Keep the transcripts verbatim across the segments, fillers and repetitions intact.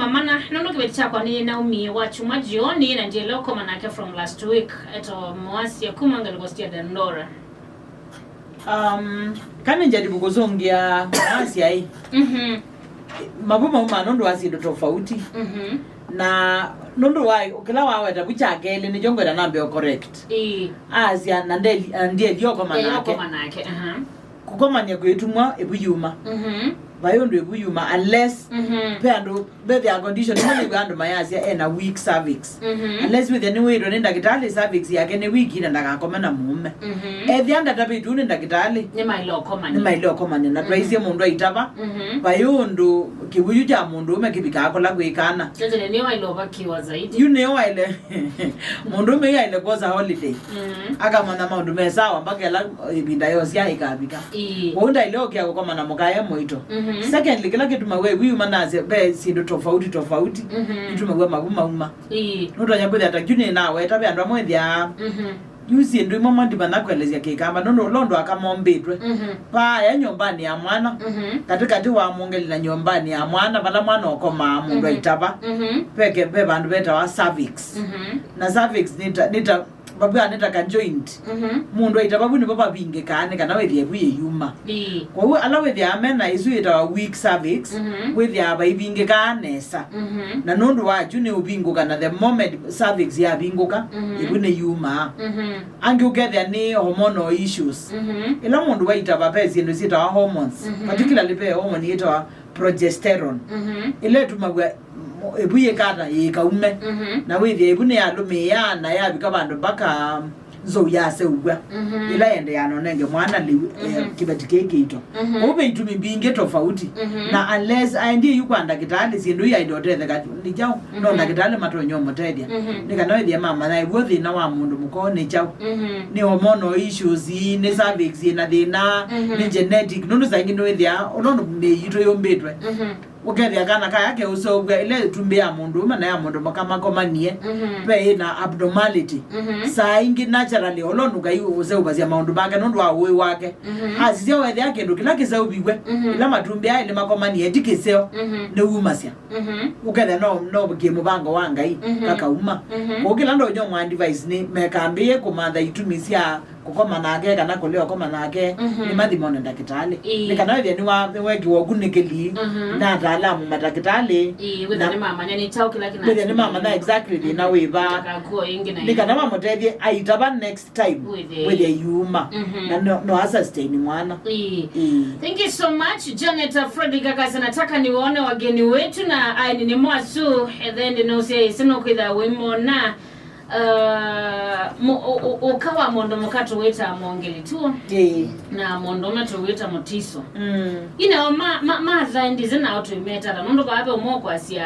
Mamana, nũndũ kĩveti kyakwa nĩ naumie wa chuma jioni, na ndiele ũkoma nake from last week. Eto Mwasya kuma ngalĩko cia Dandora. Um, kana njaribu kũsũngĩa Mwasya ĩ. Mhm. Mavu mauma nũndũ wa syĩndũ tofauti. Mhm. Na nũndũ wa kĩla waweta vu kya kelĩ, nĩkyo ngwenda nambe o correct. Ĩĩ. Asya na ndeli-, na ndieli ũkoma nake. Ũkoma nake, aha. Kũkomania kwĩtumwa ĩvu yuma. Mhm. Vai ũndũ ĩvu yuma, unless Mhm. ve andũ vethĩa condition imwe nĩw'a andũ mayasya ena weak cervix. Mhm. Unless wĩthĩa nĩwĩtwe nĩ ndakĩtalĩ cervix yake nĩ weak na ndakakome na mũũme. Mhm. Ethĩa ndatavĩtw'e nĩ ndakĩtalĩ, Nĩ mailo ũkomania. Nĩmaile ũkomania. Na Mhm. twaisye mũndũ aitava, Mhm. vai ũndũ kĩw'ũ kya mũndũ ũme kĩvikaa kũla kwĩ kana. Sasa nĩ wailo vakiwa zaidi. Yu nĩyo waile. Mũndũ ũme aile kwosa holiday. Mhm. Akamanya maũndũ me sawa mpaka ĩla ĩvinda yosya ĩkavika. Ĩĩ. Kwoou ndaile ũkĩa kũkoma na mũkae mũito. Mhm. Secondly, kĩla kĩtumaw'a ĩvu yuma nasya ve syĩndũ tofauti tofauti Mhm. itumaw'a mavu mauma. Ĩĩ. Nũtonya kwĩthĩa ta kyu nĩnaweta ve andũ amwe ethĩaa Mhm. yu syĩndũ imwe mwa ndimanya kũelesya kĩkamba nũndũ ũla ũndũ akamombĩtwe. Mhm. Paaya nyũmbanĩ ya mwana, Mhm. katĩkatĩ wa mũngeli na nyũmbanĩ ya mwana vala mwana ũkomaa mũndũ Mhm. aitava. Mhm. Veke ve vandũ vetawa cervix. Mhm. Na cervix nĩ ta, nĩ ta, vavw'a nĩ ta ka joint. Mhm. Mũndũ aitava vu nĩvo vavingĩkaa nĩ kana wĩthĩe vu yĩyuma. Ĩĩ. Kwoou ala wĩthĩaa me na ĩsu yĩtawa weak cervix, Mhm. wĩthĩaa vaivingĩkaa nesa. Mhm. Na nũndũ wa kyu nĩ ũvingũka, na the moment cervix yavingũka, Mhm. ĩvu nĩ yumaa. Mhm. Angĩ ũkethĩa nĩ hormonal issues. Mhm. Ĩla mũndũ waitava ve syĩndũ syĩtawa hormones, Mhm. particularly ve hormone yĩtawa progesterone. Mhm. Ĩla ĩtumaw'a ĩvu yĩkata yĩkaume. Mhm. Na wĩthĩa ĩvu nĩyalũmĩĩa na yavika vandũ mpaka nzou yaseũvw'a. Mhm. Ĩla yendeea na ũnenge mwana lĩu, eh, Mhm. kĩveti kĩĩ kĩito. Mhm. Kwoou ve itumi mbingĩ tofauti. Mhm. Na unless aendie yu kwa ndakĩtalĩ, syĩndũ ii aende ũtetheka nĩ kyaũ? No Mhm. ndakĩtalĩ matonya ũmũtethya. Mhm. Nĩ kana wĩthĩe mamanya ĩw'o thĩna wa mũndũ mũka nĩ kyaũ. Mhm. Nĩ hormonal issues, nĩ cervix ĩna thĩna, Mhm. nĩ genetic. Nũndũ saa ingĩ nĩwĩthĩaa ũla ũndũ mĩĩ yitũ yũmbĩtwe. Mhm. Ũkethĩa kana kaya keũseũvw'a ĩla ĩtumbĩ ya mũndũ ũme na ya mũndũ mũka makomanie, Mhm. ve ĩna abnormality. Mhm. Saa ingĩ naturally, ũla ũndũ Ngai ũseũvasya maũndũ make nũndũ wa ũĩ wake. Mhm. Asisya wethĩa kĩndũ kĩla kĩseũviw'e, Mhm. ĩla matumbĩ aa elĩ makomanie, ti kĩseo, Mhm. nĩwumasya. Mhm. Ũkethĩa no, no kĩmũvango wa Ngai, Mhm. kakauma. Mhm. Kũu kĩla ndonya ũmwa advice nĩ mekambĩĩe kũmantha itumi sya kũkoma nake kana kũlea ũkoma nake, Mhm. nĩ mathi mone ndakĩtalĩ. Ĩĩ. Nĩ kana wĩthĩa nĩwa-, nĩwekiwa ũkunĩkĩli Mhm. na ataalamu matakĩtalĩ. Ĩĩ, wĩthĩa na nĩmamanya nĩ kyaũ kĩla kĩna wĩthĩa nĩmamanya exactly thĩna Mhm. wĩva. Ndakakuo ĩngĩ na nĩ ĩngĩ. Kana mamũtethye aitava next time Wĩthĩa. wĩthĩa yuma. Mhm. Na no, no asustain mwana. Ĩĩ. Ĩĩ. Thank you so much, Janet Frederick akasema, nataka niwaone wageni wetu na aini nĩ mwasu, and then no say, sino kwĩtha wĩmona. Uh, mo-, o-, o-, ũka wa mũndũ mũka tũwĩtaa mũngeli tu, Ĩĩ. na mũndũ ũme tũwĩta mũtiso. Mm. Inao ma, ma, mathae ndizi nao twĩmetata, nũndũ vaa ve ũmwe ũkwasya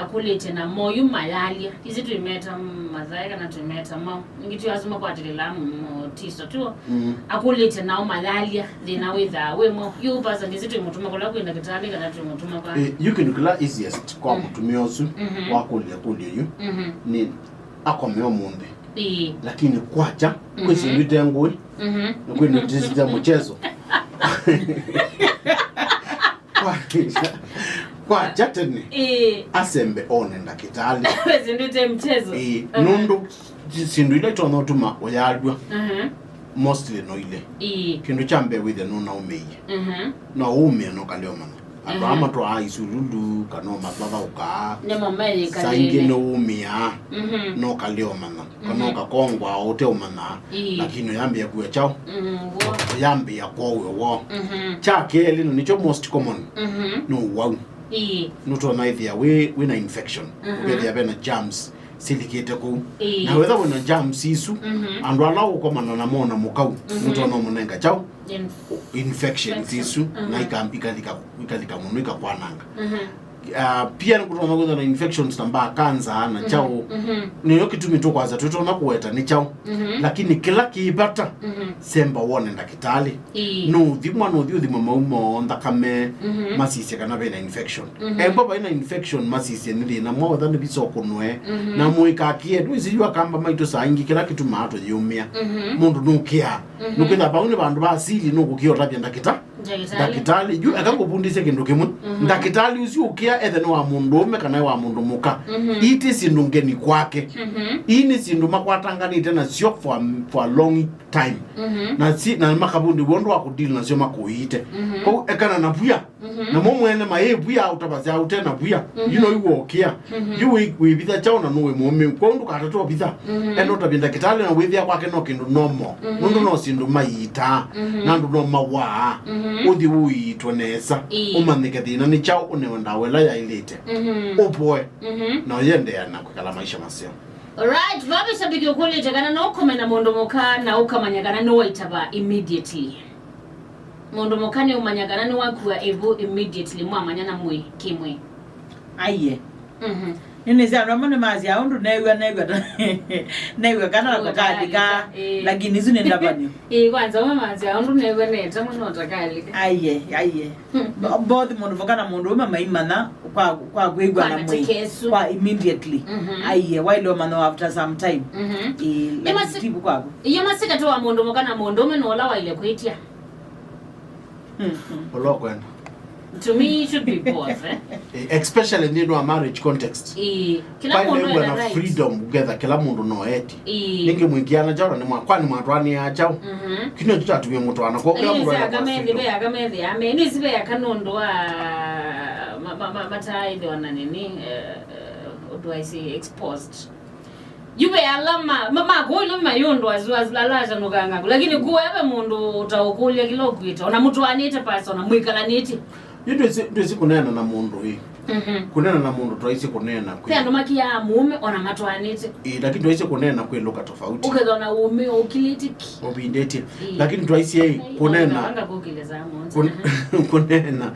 akũlĩtye na moyu mayalya. Izi twĩmeta mathae kana twĩmeta mau. Ningĩ twi asu makwatĩlĩlaa mũ-, mũtiso tuo. Mm. Akũlĩtye nao mayalya, thĩna wĩthaa wĩ mo. Yu pasa ndizi twĩmũtuma kũla kwĩ ndakĩtalĩ kana twĩmũtuma kwa. Eh, yu kĩndũ kĩla easiest kwa Mm. mũtumĩa ũsu Mhm. wakũlya kũlyo yu Mhm. nĩ akome ũmũnthĩ. Ĩĩ. Lakini kwakya, kwĩ Mhm. syĩndũ ite ngũĩ, Mhm. na kwĩ notisi sya mũchezo. Kwakya, kwakya tene, Ĩĩ. asembe one ndakĩtalĩ. Kwĩ syĩndũ ite mchezo. Ĩĩ, Aha. nũndũ syĩndũ ila itonya ũtuma ũyalw'a, Aha. mostly no ile. Ĩĩ. Kĩndũ kya mbee wĩthĩa nũnaũmĩie. Mhm. No ũũmĩa no kaleo mana. Andũ Mhm. aa matwaa isululu, kana ũmathathaũkaa. Nĩmo meyĩkalĩle. Saa ingĩ nĩũũmĩaa, Mhm. no kaleo mana. Kana Mhm. ũkakongwa o ũteũmanya, Ĩĩ. lakini ũyambĩa kua kyaũ? Mhm, w'o. Ũyambĩa kwow'e woo. Mhm. Kya kelĩ, na nĩkyo most common, Mhm. nĩ ũwau. Ĩĩ. Nũtonya ĩthĩa wĩ, wĩ na infection. Mhm. Ũkethĩa ve na germs silikĩte kũu. Ĩĩ. Na wetha wĩ na germs isu, Mhm. andũ ala ũkomana namo na mũkau, Mhm. nũtonya ũmũnenga kyaũ? Inf-, infections infection. isu, Mhm. na ika-, ikalika, ikalika mũno, ikakwananga. Mhm. Ah, pia nĩkũtonya kwĩthwa na infections ta mbaa cancer na Mhm. kyaũ. Mhm. Nĩyo kĩtumi tũkwasya tũtonya kũweta nĩ kyaũ. Mhm. Lakini kĩla kĩ vata, Mhm. semba wone ndakĩtalĩ. Ĩĩ. Nũthimwa, nũthi ũthimwa maumo nthakame, Mhm. masisye kana vena infection. Mhm. Embo vaina infection masisye nĩ thĩna mwa wetha nĩ visa ũkũnwe. Mhm. Na mũikakĩe, ndwĩsĩ yu akamba maitũ saa ingĩ kĩla kĩtumaa tũyĩũmĩa. Mhm. Mũndũ nũkĩaa. Mhm. Nũkwĩtha vau nĩ vandũ va asili nũkũkĩa ũtavya ndakĩta. Ndakĩtalĩ. Ndakĩtalĩ, yu, eka ngũvundĩsye kĩndũ kĩmwe. Mhm. Ndakĩtalĩ ũsu ũkĩa ethe nĩ wa mũndũũme kana wa mũndũ mũka. Mhm. Ii ti syĩndũ ngeni kwake. Mhm. Ii nĩ syĩndũ makwatanganĩte nasyo for a, for a long time. Mhm. Na si, na makavundĩw'a ũndũ wa kũdeal nasyo makũiite. Mhm. Kwoou ekana na vwia. Mhm. Namo mwene maĩ vwia, ũtavasya ũte na vwia. Mhm. Yu no iw'okia. Mhm. Yu wĩ, wĩvitha kyaũ na nũwĩ mũũmĩu. Kwoou ndũkatate ũvitha. Mhm. Enda ũtavye ndakĩtalĩ na wĩthĩa kwake no kĩndũ normal. Mhm. Nũndũ no syĩndũ maiitaa. Mhm. Na andũ no mawaa. Mhm. Ũthi ũiitwe nesa. Ĩĩ. Ũmanyĩke thĩna nĩ kyaũ, ũnewe ndawa ĩla yaĩlĩte. Mhm. Ũvoe. Mhm. Na ũyendeea na kwĩkala maisha maseo. Alright, vave shabiki ũkũlĩte kana no ũkome na mũndũ mũka na ũkamanya kana nĩwaitava immediately. Mũndũ mũka nĩũmanya kana nĩwakua ĩvu immediately mwamanyana mwĩ kĩmwĩ. Aiye. Mhm. Nĩnĩsĩ andũ amwe nĩmasyaa ũndũ neew'a, neew'a ta, neew'a kana na kũkalĩka, ĩĩ. Lakini isu nĩ ndavanyo. Ĩĩ, kwanza amwe masyaa ũndũ neew'a neta mũno takalĩka. Aiye, aiye. Hmm. Bo-, both mũndũ mũka na mũndũũme maimanya kwa, kwa kwĩw'ana mwĩ kwa immediately. Mhm. Aiye, waile ũmanya after some time. Mhm. Ĩĩ, lakini ti vu kwaku. Iyo masika tu wa mũndũ mũka na mũndũũme no ũla waile kwĩtya. Mm, mm. Ũla ũkwenda. To me, it should be both, eh? Eh, especially nthĩnĩ wa marriage context. Ĩĩ, kĩla mũndũ ena right. Freedom ũketha kĩla mũndũ no eti. Ĩĩ. Nĩngĩ mwĩkĩana kyaũ na nĩ mwa-, kwani mwatwanĩaa kyaũ? Mhm. Kĩnyo tũtatumie mũtwana, kwa kĩla mũndũ ena freedom. Ve aka methi, aka methi, ame, nĩsĩ ve aka nũndũ wa ma-, ma-, ma-, mataaĩthĩwa na nini, eh, eh, what do I say, exposed. Yu ve ala ma, ma, ma kũũ ĩlo mayũndũ asu, asu, ala atanũkangaku. Lakini kũũ eve mũndũ ũtaũkũlya kĩla ũkwĩte, ona mũtwaanĩte pasi, ona mwĩkalanĩtye. Yu ndwĩsĩ, ndwĩsĩ kũneena na mũndũ ĩ. Mhm. Kũneena na mũndũ twaisĩ kũneena kwĩ. Ve andũ makĩaa mũũme, ona matwaanĩte. Ĩ, lakini twaisĩ kũneena kwĩ lũka tofauti. Ũkethwa na ũũme ũkilĩtye ki. Ũvindĩtye. Ĩ. Lakini twaisĩ ĩ, kũneena. Anga kũkĩlya saa moja. Kũne-, kũneena,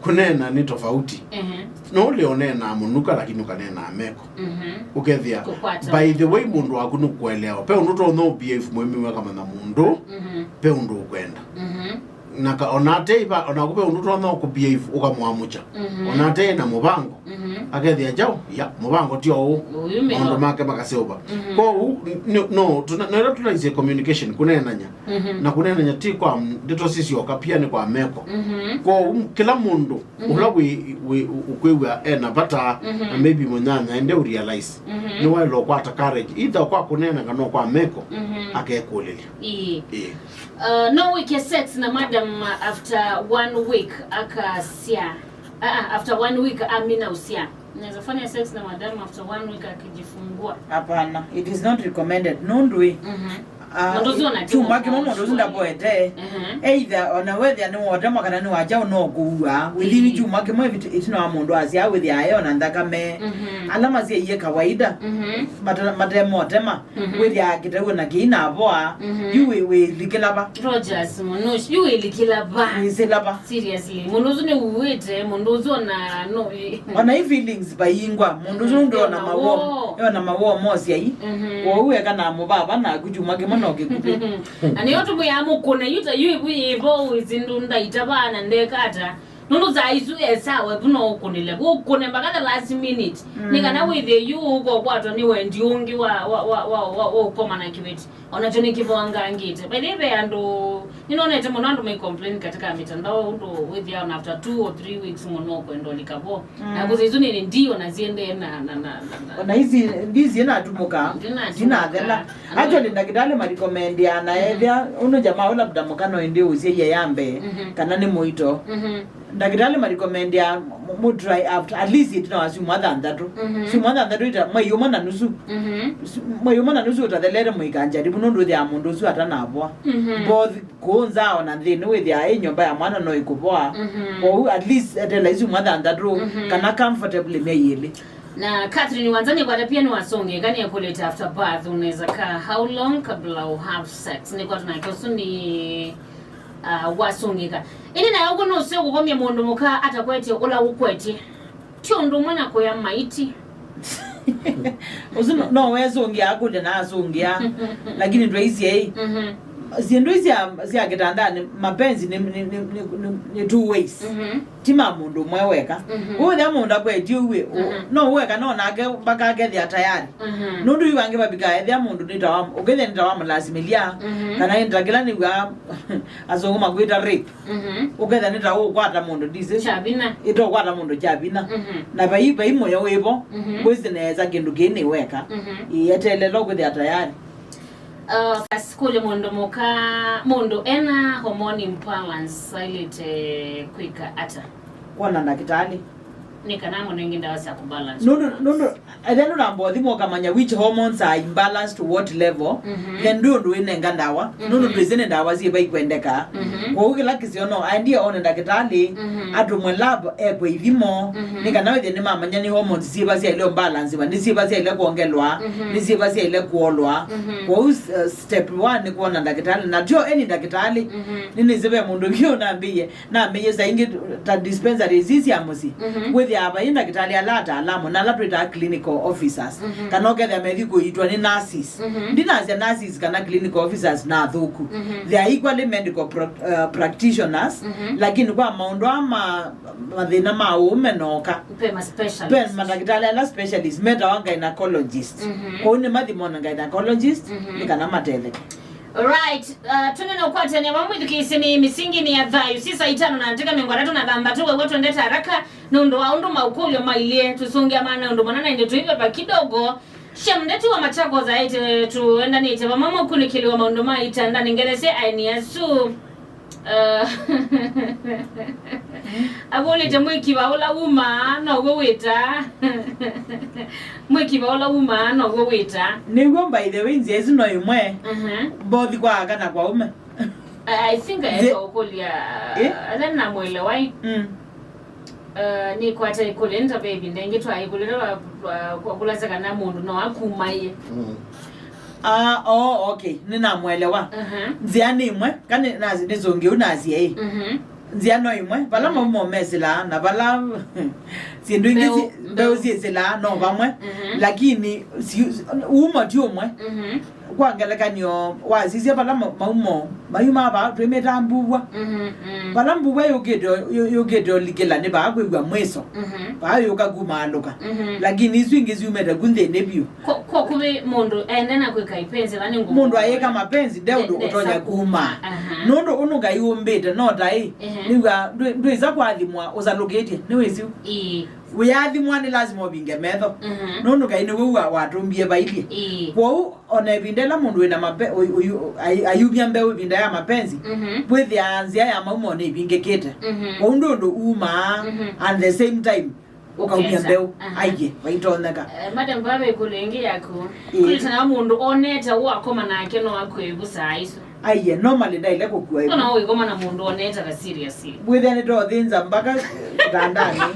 kũneena nĩ tofauti. Mhm. No ũle ũneenaa mũnuka, lakini ũkaneenaa meko. Mhm. Ũkethĩa, kũkwata by the way, mũndũ waku nũkũelewa. Pe ũndũ ũtonya ũbehave mũĩmĩwe akamanya mũndũ, mhm, pe ũndũ ũkwenda. Mhm. Na ka-, ona ate iva, onaku pe ũndũ ũtonya kũbehave ũkamwamũkya. Mhm. Ona ate na mũvango, mhm, akethĩa kyaũ, ya, mũvango ti ũũ, ũyu mĩno. Maũndũ make makaseũva. Mhm. Kwoou, n-, n-, no, tuna-, no ĩla tũnaisye communication, kũneenany'a. Mhm. Na kũneenany'a ti kwa m-, ndeto sisyoka, pia nĩ kwa meko. Mhm. Kwoou, kĩla mũndũ, mhm, ũla wĩ, wĩ, ũkwĩw'a e na vata, mhm, na maybe mũnyanya ende ũrealize, mhm, nĩwaĩle ũkwata courage, either kwa kũneena kana kwa meko, mhm, akekũlĩlya. Ĩĩ. Ĩĩ. Uh, no wĩke sex na madam, uh, after one week akasya. Ah, ah, after one week amina ũsya. Naweza fanya sex na madam after one week akijifungua? Hapana, it is not recommended. Nũndũ ĩ, mhm. Ah, mũndũ ũsu ona ti kyumwa kĩmwe mũndũ ũsu ndavoete. Mhm. Either ona wethĩa nĩ wotemwa kana nĩ wa kyaũ no kũua. Within, ĩĩ, kyumwa kĩmwe ĩvit-, ĩtina wa mũndũ asyaa wĩthĩaa e ona nthakame. Mhm. Ala masyaie kawaida, mhm, mate-, matemotema. Mhm. Wĩthĩaa kĩtew'e na kĩi na avoa. Mhm. Yu wĩ, wĩlikĩla va? Rogers, mũno ũsu, yu wĩlikĩla va? Wĩsĩla va? Seriously, mũndũ ũsu nĩ uuĩte, mũndũ ũsu ona no. Ona i feelings vaingwa, mũndũ ũsu, mhm, ndona mawoo, ena mawoo. Ena mawoo mosyai. Mhm. Kwoou eka na mũvava naku kyumwa kĩmwe no kĩkuvĩ. Na nĩyo tũmwĩaa mũkũne, yu ta yu ĩvu yĩvo wĩsĩ ndũ ndaitavaa na ndeka ata. Nũndũ saa isu e sawa, vu no ũkũnĩle. Ũkũne mpaka the last minute. Mm. Nĩ kana wĩthĩe yu ũkokwatwa nĩ wendi ũngĩ wa, wa, wa ũkoma na kĩveti. Onakyo nĩkĩvoangangĩte. By the way, ve andũ, nĩnonete mũno andũ mai complain katika mitandao ũndũ wĩthĩa ona after two or three weeks mũno ũkwenda ũlika vo. Mm. Na kũsĩ isu nini ndio na ziendee na, na, na, na, na. Ona izi, ndizi ĩnatumuka, ndinathela. Actually, ndakĩtalĩ ma recommend ana, mhm, ethĩa, ũno jamaa ũla labda mũka no ĩndĩ ũsyaie ya mbee, mhm, kana nĩ mũito. Mhm. Ndakĩtalĩ ma recommend ya mũ-, mũ try after, at least ĩtina wa syumwa thanthatũ. Mhm. Syumwa thanthatũ ita, mwei ũmwe na nusu. Mhm. Su-, mwei ũmwe na nusu ũtathelete mũikanjaribu nũndũ wĩthĩaa mũndũ ũsu atanavoa. Mhm. Both kũũ nza ona nthĩnĩ wĩthĩaa ĩ nyũmba ya mwana no ĩkũvoa. Mhm. Kwoou at least etela isu syumwa thanthatũ, mhm, kana comfortably myei ĩlĩ. Na Catherine Wanza nĩkwata pia nĩwasũngĩka nĩekũlĩte after birth unaweza kaa how long kabla u have sex? Nĩkwata nake ũsu nĩ, uh, wasũngĩka. Ĩndĩ nayo ũkw'o nũseo kũkomya mũndũ mũka atakwetye ũla ũkwetye. Ti ũndũ ũmwe na kũya maiti. Ũsu no, no wesũngĩa akũlya na asũngĩa. Lakini twaisye ĩ. Mhm. Syĩndũ ii sya, sya kĩtandanĩ, mapenzi nĩ, nĩ, nĩ, nĩ, nĩ, nĩ two ways. Mhm. Ti ma mũndũ ũmwe weka. Mhm. Ũthĩa mũndũ akwetie ũw'ĩ, ũ-, mhm, no weka no nake mpaka akethĩa tayari. Mhm. Nũndũ yu angĩ vavikaa ethĩa mũndũ nĩ ta wa, ũkethĩa nĩ ta wamũlasimĩlya, mhm, kana nĩ ta kĩla nĩw'aa asũngũ makwĩta rape. Mhm. Ũkethĩa nĩ ta ũkwata mũndũ ndisi. Kya vinya. Ĩta ũkwata mũndũ kya vinya. Mhm. Na vai, vai mũyo wĩvo, mhm, wĩsĩ nesa kĩndũ kĩĩ nĩ weka. Mhm. Ĩetelela ũkwĩthĩa tayari. Uh, kasi kũlya mũndũ mũka, mũndũ ena hormone imbalance ailĩte kwĩka ata? Kwona ndakĩtalĩ. Nĩ kana amũnenge ndawa sya kũbalance nũndũ, hormones. Nũndũ ethĩa ndũnamba ũthima ũkamanya which hormones are imbalanced to what level, mhm, then ndwĩ ũndũ wĩnenga ndawa, mhm, nũndũ ndwĩsĩ nĩ ndawa syĩva ikwendeka. Mhm. Kwoou kĩla kĩseo no aendie one ndakĩtalĩ, mhm, atũmwe lab ekwe ithimo, mhm, nĩ kana wĩthĩe nĩmamanya nĩ hormones syĩva syaĩle ũmbalansiwa, nĩ syĩva syaĩle kwongelwa, mhm, nĩ syĩva syaĩle kũolwa. Mhm. Kwoou, uh, step one nĩ kwona ndakĩtalĩ, na tyo any ndakĩtalĩ. Mhm. Nĩnĩsĩ ve mũndũ vyũ nambĩie, nambĩie saa ingĩ ta dispensaries ii sya mũsyĩ, mhm, wĩthĩaa vai ndakĩtalĩ ala ataalamu na ala twĩtaa clinical officers, mhm, kana ũkethĩa methi kũitwa nĩ nurses. Mhm. Ndinasya nurses kana clinical officers na athũku. Mhm. They are equally medical pro-, uh, practitioners, mhm, lakini kwa maũndũ aa ma mathĩna ma ũũme noka. Pe ma specialist. Pe mandakĩtalĩ ala specialist metawa gynecologist. Mhm. Kwoou nĩ mathimo na gynecologist, mhm, nĩ kana matetheke. Right, uh, tũnene ũkwatania vamwe ithukĩĩsye nĩ mĩsinginĩ ya thayũ. Si saa itano na ndĩka mĩongo ĩtatũ na thanthatũ, wew'a twendete haraka nũndũ wa ũndũ maũkũlyo mailyĩ. Tũsũngĩa maana ũndũ mũna na ĩndĩ tũiveva kidogo. Shem, ndeto wa Machakos aĩte tũendanĩte vamwe mũkunĩkĩli wa maũndũ ma itandanĩ ngelesye aeni asu. Uh, akũlĩte mwĩkiva ũla wumaa now'o wĩtaa. Mwĩkiva ũla wumaa now'o wĩtaa. Nĩw'o, by the way, nzĩa ĩsu no ĩmwe. Mhm. Mbothi kwa aka na kwa ũme. I, I think nzĩa aenda ũkũlya, eh? Athe namwelewa. Mm. Uh, nĩkwata ĩkũlyo, nĩ ta ve ĩvinda ĩngĩ twaĩkũlĩla wa, wa, kũlasya kana mũndũ no akumaie. Mm. Ah, oh, okay. Nĩnamwelewa. Mhm. Nzĩa nĩ ĩmwe, kana nĩsũngĩu nasye ĩ. Mhm. Nzĩa no ĩmwe, vala, mhm, maumo mesĩlaa, na vala syĩndũ ingĩ mbeũ, syĩ-, mbeũ syĩsĩlaa, no vamwe. Mhm. Lakini si-, umo ti ũmwe. Mhm. Kwa ngelekany'o, wasisya vala ma-, maumo, mayumaa vaa, twĩmĩtaa mbuvwa. Mhm, mm. Vala mbuvwa yũkĩte, yũ-, yũkĩte ũlikĩla nĩ vaa kwĩw'a mwĩso. Mhm. Vaa yũka kumaalũka. Mhm. Lakini isu ingĩ syumĩte ku nthĩnĩ vyũ. Kwa, kwa kũvĩ mũndũ ende na kwĩka ipenzi, va nĩ ngũkũ. Mũndũ ayĩka mapenzi, nde ũndũ nde-, ũtonya nesa kuma. Aha. Nũndũ ũndũ Ngai ũmbĩte, no ta ĩ, ehe, nĩw'a ndwĩ-, ndwĩsa kwathimwa ũsalũkĩtye, nĩwĩsĩ? Ĩĩ. Ũyathimwa nĩ lasima ũvinge metho. Mhm. Nũndũ Ngai nĩwe wa-, watũmbie vailyĩ. Ĩĩ. Kwoou, ona ĩvinda ĩla mũndũ wĩna mape-, ũyu-, ũyu-, ai-, ayumya mbeũ ĩvinda ya mapenzi, mhm, wĩthĩaa nzĩa ya maumo nĩvingĩkĩte. Mhm. Kwoou ndũ ũndũ umaa, mhm, at the same time, ũkaumya mbeũ. Aha. Aiye, vaitonyeka. Eh, madam, vava ĩkũlyo ĩngĩ yaku. Ĩĩ. Kũlĩtana mũndũ onete ũakoma nake no akwĩvu saa isu. Aiye, normally ndaile kũkua ĩvu. No, no, wĩkoma na mũndũ onete ka seriously. Wĩthĩa nĩtothĩnza mpaka kĩtandanĩ.